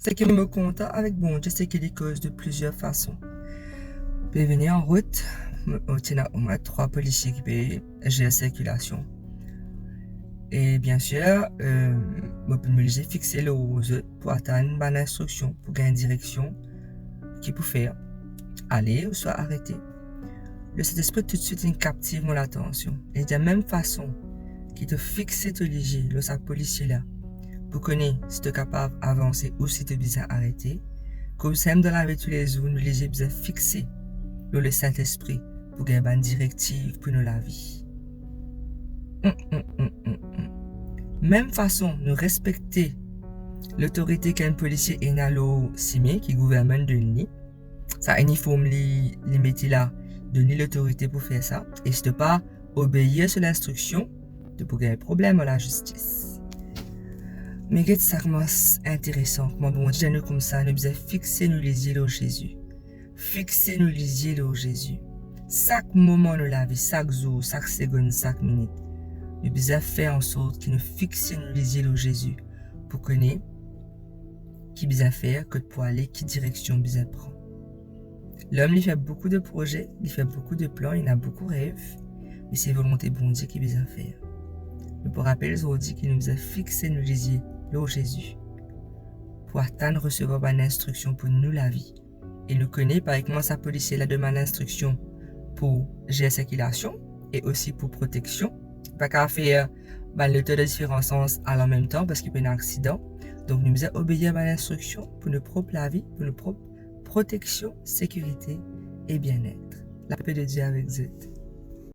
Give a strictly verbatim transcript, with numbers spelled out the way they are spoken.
Seki mo kontan avek Bondie, seki li koz de plizier fason. Pe vini an rout, mo, mo ti ena omwin trwa polisie ki pe zer sirkilasion. E biensir, eh, mo pe oblize fixe lor zot pou atann bann instriksion, pou gagn direksion ki pou fer, ale ouswa arete. Lesintespri toutswit inn kaptiv mo latansion. E de mem fason ki to fixe to lizie lor sa polisie la, pou kone si to kapav avanse ou si to bizin arete, koumsa mem dan lavi toulezour, nou lizie bizin fixe lor Lesintespri pou gagn bann direktiv pou nou lavi. Mm, mm, mm, mm, mm. Mem fason nou respekte lotorite ki enn polisie ena lor sime ki gouvernman donn li, sa iniform li, li mete la, donn li lotorite pou fer sa. E si to pa obeir so linstriksion, to pou gagn problem ar lazistis. Me get sa kouma s-, interesan, kouma Bondie dir nou koumsa, nou bizin fixe nou lizie lor Zezi. Fixe nou lizie lor Zezi. Sak moman nou lavi, sak zour, sak segonn, sak minit, nou bizin fer ansort ki nou fixe nou lizie lor Zezi pou kone ki bizin fer, kot pou ale, ki direksion bizin pran. Lom li fer boukou de proze, li fer boukou de plan, li ena boukou rev, me se volonte Bondie ki bizin fer. Nou pou rapel zordi ki nou bizin fixe nou lizie lor Zezi pou atann resevwar bann instriksion pou nou lavi. E nou kone, parey kouma sa polisie la donn bann instriksion pou zer sirkilasion e osi pou proteksion. Pa kapav fer bann loto dan diferan sans al an mem tan, parski pou ena aksidan. Donk nou bizin obeir bann instriksion pou nou prop lavi, pou nou prop proteksion, sekirite e bienet. Lape de Die avek zot.